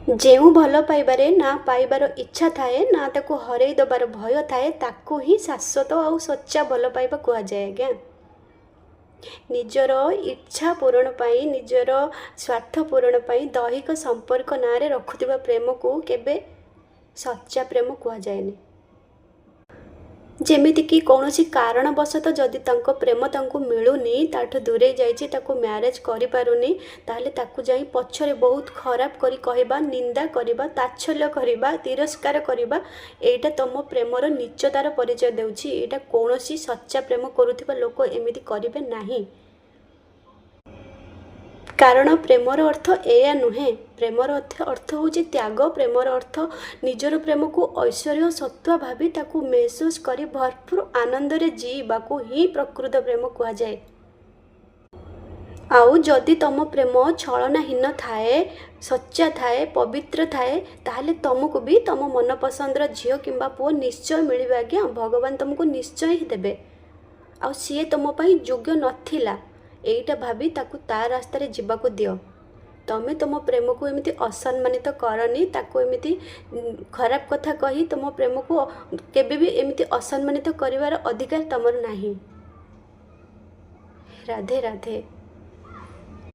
ଯେଉଁ ଭଲ ପାଇବାରେ ନା ପାଇବାର ଇଚ୍ଛା ଥାଏ, ନା ତାକୁ ହରେଇ ଦେବାର ଭୟ ଥାଏ, ତାକୁ ହିଁ ଶାଶ୍ୱତ ଆଉ ସଚ୍ଚା ଭଲ ପାଇବା କୁହାଯାଏ ଆଜ୍ଞା। ନିଜର ଇଚ୍ଛା ପୂରଣ ପାଇଁ, ନିଜର ସ୍ୱାର୍ଥ ପୂରଣ ପାଇଁ ଦୈହିକ ସମ୍ପର୍କ ନାଁରେ ରଖୁଥିବା ପ୍ରେମକୁ କେବେ ସଚ୍ଚା ପ୍ରେମ କୁହାଯାଏନି। ଯେମିତିକି କୌଣସି କାରଣବଶତଃ ଯଦି ତାଙ୍କ ପ୍ରେମ ତାଙ୍କୁ ମିଳୁନି, ତାଠୁ ଦୂରେଇ ଯାଇଛି, ତାକୁ ମ୍ୟାରେଜ୍ କରିପାରୁନି, ତାହେଲେ ତାକୁ ଯାଇ ପଛରେ ବହୁତ ଖରାପ କରି କହିବା, ନିନ୍ଦା କରିବା, ତାଚ୍ଛଲ୍ୟ କରିବା, ତିରସ୍କାର କରିବା, ଏଇଟା ତମ ପ୍ରେମର ନୀଚତାର ପରିଚୟ ଦେଉଛି। ଏଇଟା କୌଣସି ସଚ୍ଚା ପ୍ରେମ କରୁଥିବା ଲୋକ ଏମିତି କରିବେ ନାହିଁ। କାରଣ ପ୍ରେମର ଅର୍ଥ ଏଇଆ ନୁହେଁ। ପ୍ରେମର ଅର୍ଥ ହେଉଛି ତ୍ୟାଗ। ପ୍ରେମର ଅର୍ଥ ନିଜର ପ୍ରେମକୁ ଐଶ୍ୱରୀୟ ସତ୍ତା ଭାବି ତାକୁ ମେହସୁସ କରି ଭରପୁର ଆନନ୍ଦରେ ଜିଇବାକୁ ହିଁ ପ୍ରକୃତ ପ୍ରେମ କୁହାଯାଏ। ଆଉ ଯଦି ତମ ପ୍ରେମ ଛଳନାହୀନ ଥାଏ, ସଚ୍ଚା ଥାଏ, ପବିତ୍ର ଥାଏ, ତାହେଲେ ତମକୁ ବି ତମ ମନପସନ୍ଦର ଝିଅ କିମ୍ବା ପୁଅ ନିଶ୍ଚୟ ମିଳିବେ ଆଜ୍ଞା। ଭଗବାନ ତମକୁ ନିଶ୍ଚୟ ହିଁ ଦେବେ। ଆଉ ସିଏ ତମ ପାଇଁ ଯୋଗ୍ୟ ନଥିଲା, ଏଇଟା ଭାବି ତାକୁ ତା ରାସ୍ତାରେ ଯିବାକୁ ଦିଅ। ତମେ ତମ ପ୍ରେମକୁ ଏମିତି ଅସମ୍ମାନିତ କରନି। ତାକୁ ଏମିତି ଖରାପ କଥା କହି ତମ ପ୍ରେମକୁ କେବେ ବି ଏମିତି ଅସମ୍ମାନିତ କରିବାର ଅଧିକାର ତମର ନାହିଁ। ରାଧେ ରାଧେ।